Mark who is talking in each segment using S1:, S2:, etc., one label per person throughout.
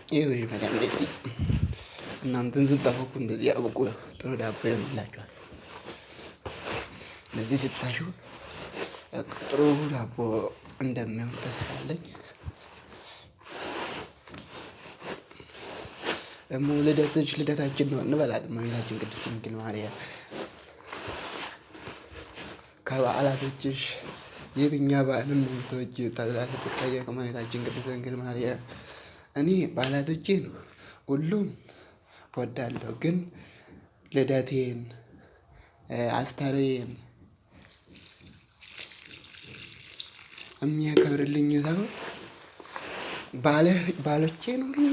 S1: ይኸው በጣም ደስ እናንተን ስታቦኩ እንደዚህ አብቁ፣ ጥሩ ዳቦ ይሆንላችኋል። እንደዚህ ስታሹ ጥሩ ዳቦ እንደሚሆን ተስፋ አለኝ። ደግሞ ልደትሽ ልደታችን ነው እንበላት እመቤታችን ቅድስት ድንግል ማርያም። ከበዓላቶችሽ የትኛ በዓልን ነው የምትወጂው ተብላ ስትጠየቅ እመቤታችን ቅድስት ድንግል ማርያም እኔ በዓላቶቼን ሁሉም እወዳለሁ፣ ግን ልደቴን፣ አስተሬን የሚያከብርልኝ ሰው ባሎቼን ሁሉ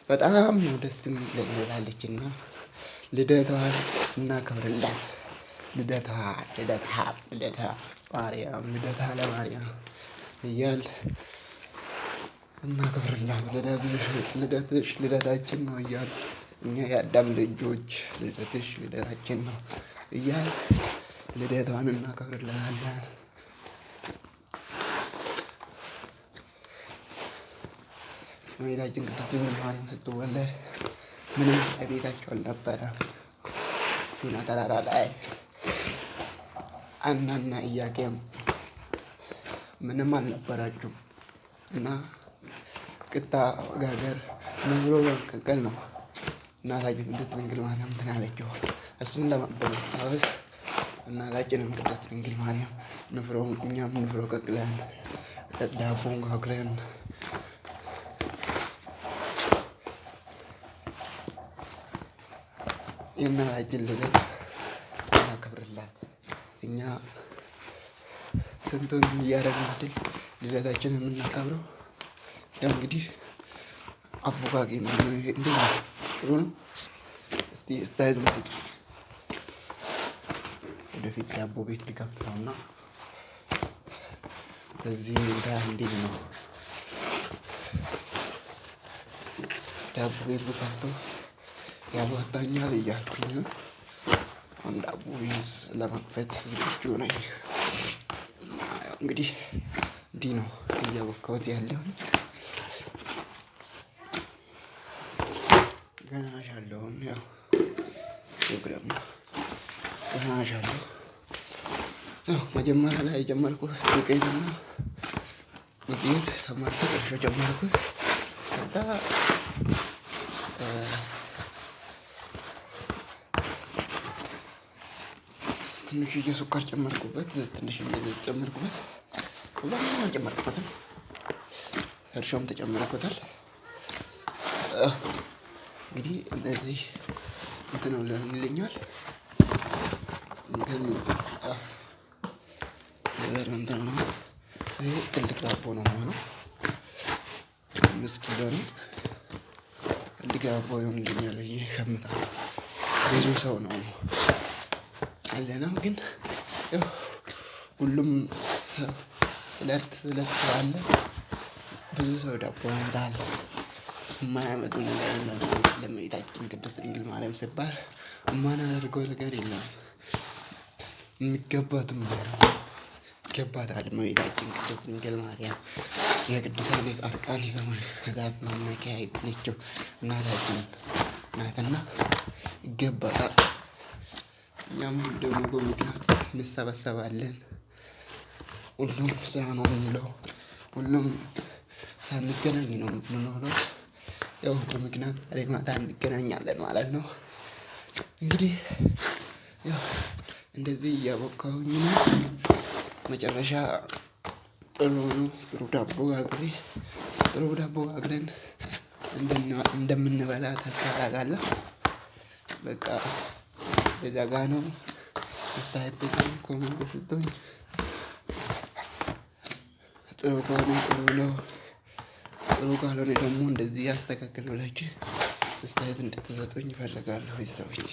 S1: በጣም ነው ደስ የሚለኝ ብላለችና ልደቷን እናከብርላት። ልደቷ ልደቷ ልደቷ ማርያም ልደቷ ለማርያም እያል እናከብርላት። ልደትሽ ልደትሽ ልደታችን ነው እያል እኛ የአዳም ልጆች ልደትሽ ልደታችን ነው እያል ልደቷን እናከብርላታለን። እመቤታችን ቅድስት ድንግል ማርያም ስትወለድ ምንም ቤታቸው አልነበረም። ሲና ተራራ ላይ ሐናና ኢያቄም ምንም አልነበራቸውም እና ቅጣ መጋገር ንፍሮ መቀቀል ነው እናታችን ቅድስት ድንግል ማርያም እንትን ያለችው። እሱን በማስታወስ እናታችንም ቅድስት ድንግል ማርያም ንፍሮ እኛም ንፍሮ ቀቅለን ዳቦን ጋግረን የእናታችን ልደት እናከብርላት። እኛ ስንቱን እያደረግን አይደል ልደታችንን የምናከብረው። ያው እንግዲህ አቦካኬ ነው። እንዴት ነው? ጥሩ ነው። እስቲ አስተያየቱን ስጡ። ወደፊት ዳቦ ቤት ሊከፍት ነው እና በዚህ ሁኔታ እንዴት ነው ዳቦ ቤት ብከፍተው ያዋጣኛል እያልኩኝ ነው። አሁን ዳቦ ቤት ለመክፈት ዝግጁ ነኝ። እንግዲህ እንዲህ ነው እያቦካሁት ያለሁኝ። ገና አሻለሁም ያው ፕሮግራም ነው። ገና አሻለሁ። ያው መጀመሪያ ላይ የጀመርኩት ዱቄትና ዱቄት ተመርኩት እርሾ ጨመርኩት። ከዛ ትንሽዬ ስኳር ጨመርኩበት፣ ትንሽዬ ዘይት ጨመርኩበት። ከዛ ምንም አልጨመርኩበትም። እርሾም ተጨምሮበታል። እንግዲህ እንደዚህ እንትን ይልኛል። ግን ዘር እንትን ነው። ይሄ ትልቅ ዳቦ ነው የሚሆነው። 5 ኪሎ ነው። ትልቅ ዳቦ ይሆንልኛል ብዬ እገምታለሁ። ብዙ ሰው ነው ያለነው፣ ግን ያው ሁሉም ስለት ስለት ስላለ ብዙ ሰው ዳቦ ያመጣል። የማያመጡ ነገር የለም። ለእመቤታችን ቅድስት ድንግል ማርያም ሲባል የማናደርገው ነገር የለም። የሚገባትም ይገባታል። እመቤታችን ቅድስት ድንግል ማርያም የቅዱሳን የጻድቃን የሰማዕታት መመኪያ ነችው እናታችን ናትና ይገባታል። እኛም ደግሞ በምክንያት እንሰበሰባለን። ሁሉም ስራ ነው የሚውለው። ሁሉም ሳንገናኝ ነው የምንኖረው። ያው በምክንያት ዛሬ ማታ እንገናኛለን ማለት ነው። እንግዲህ ያው እንደዚህ እያቦካሁኝ ነው። መጨረሻ ጥሩ ነው። ጥሩ ዳቦ ጋግሬ ጥሩ ዳቦ ጋግረን እንደምንበላ ተስፋ አደርጋለሁ። በቃ በዛ ጋ ነው። አስተያየት ስጡኝ፣ comment ስጡኝ። ጥሩ ከሆነ ጥሩ ነው፣ ጥሩ ካልሆነ ደግሞ እንደዚህ ያስተካክል ብላችሁ አስተያየት እንድትሰጡኝ እፈልጋለሁ ቤተሰቦች።